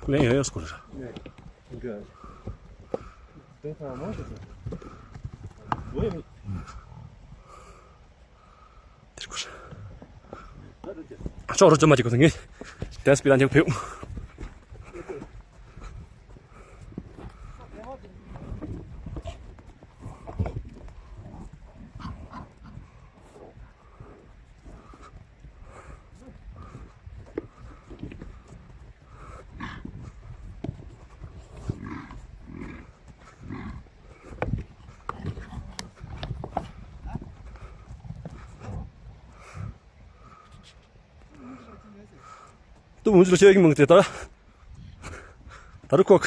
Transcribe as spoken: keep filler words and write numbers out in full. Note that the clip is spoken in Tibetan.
ལན་ཡོད་ཡོད་སྐོར་ར། ནས་འདི་ཐང་མང་དུ་སོང་། འོ་ཡ། དེར་སྐོར། ཨ་ཅོག་རོ་ཅོ་མ་ཅིག་གོ་ངས་དེ་སྤི་ར་འཇོག་ཕེབས། ཏུ་མུ་ཇུ་ལ་ཤེས་ཀྱི་མང་ཏེ་ད། ད་རུ་ཁོག